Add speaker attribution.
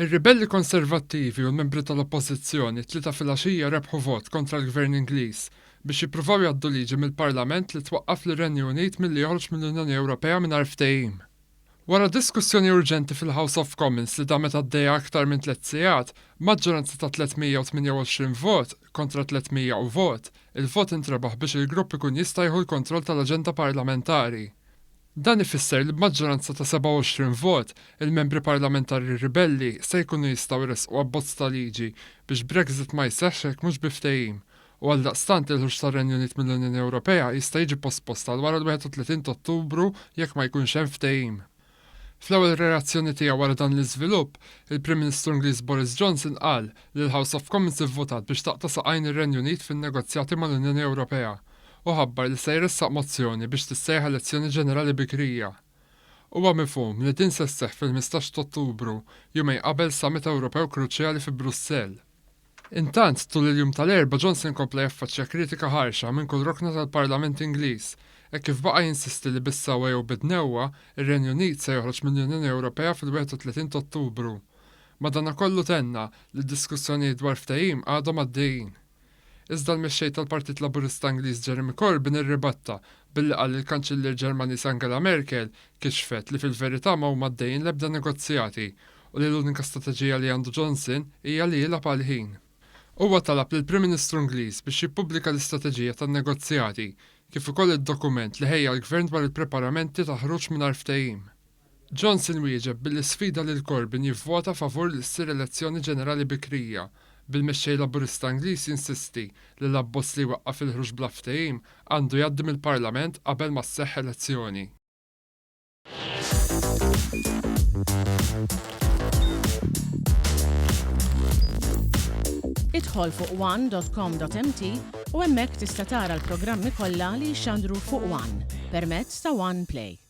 Speaker 1: Ir-ribelli Konservattivi u l-membri tal-Oppożizzjoni t-Tlieta filgħaxija rebħu vot kontra l-Gvern Ingliż biex jippruvaw jgħaddu liġi mill-Parlament li twaqqaf lir-Renju Unit milli joħroġ mill-Unjoni Ewropea mingħajr ftehim. Wara diskussjoni urġenti fil-House of Commons li damet għaddejja aktar minn tliet sigħat, b'maġġoranza ta' 328 vot kontra 300 u vot, il-vot intrebaħ biex il-grupp ikun jista' jieħu l-kontroll tal-aġenda parlamentari. Dan ifisser li b'maġġoranza ta' 27 vot, il-membri parlamentari ribelli se jkunu jistgħu jressqu abbozz ta' liġi biex Brexit ma jseħħx jekk mhux bi ftehim, u għaldaqstant il-ħruġ tar-Renju Unit mill-Unjoni Ewropea jista' jiġi pospost għal wara l-31 ta' Ottubru jekk ma jkunx hemm ftehim. Fl-ewwel reazzjoni tiegħu wara dan l-iżvilupp, il-Prim Ministru Ingliż Boris Johnson qal li l-House of Commons ivvutat biex taqta' saqajn ir-Renju Unit fin-negozjati mal-Unjoni Ewropea u ħabbar li se jressaq mozzjoni biex tissejjaħ elezzjoni ġenerali bikrija. Huwa mifhum li din se sseħħ fil-15 t'Ottubru, jumejn qabel summit Ewropew kruċjali fi Brussell. Intant, tul il-jum tal-Erbgħa Johnson kompla jaffaċċja kritika ħarxa minn kull rokna tal-Parlament Ingliż, hekk kif baqa' jinsisti li bis-sewwa jew bid-dnewwa, ir-Renju Unit se joħroġ mill-Unjoni Ewropea fil-31 t'Ottubru. Madanakollu tenna li d-diskussjonijiet dwar ftehim għadhom għaddejjin. Iżda l-Mexxej tal-Partit Laburista Ingliż Jeremy Corbyn irribatta billi qal li l-Kanċillier Ġermaniż Angela Merkel kixfet li fil-verità ma huma għaddejjin l-ebda negozjati u li l-unika strateġija li għandu Johnson hija li jilgħab għall-ħin. Huwa talab lill-Prim Ministru Ingliż biex jippubblika l-istrateġija tan-negozjati kif ukoll id-dokument li ħejja l-Gvern dwar il-preparamenti ta' ħruġ mingħajr ftehim. Johnson wieġeb billi sfida lil Corbyn jivvota favur li ssir elezzjoni ġenerali bikrija, bil-Mexxej Laburista Ingliż jinsisti li l-abbozz li jwaqqaf il-ħruġ bla ftehim għandu jgħaddi mill-Parlament qabel ma sseħħ elezzjoni.
Speaker 2: Idħol fuq one.com.mt u hemmhekk tista' tara l-programmi kollha li jixxandru fuq One permezz ta' One Play.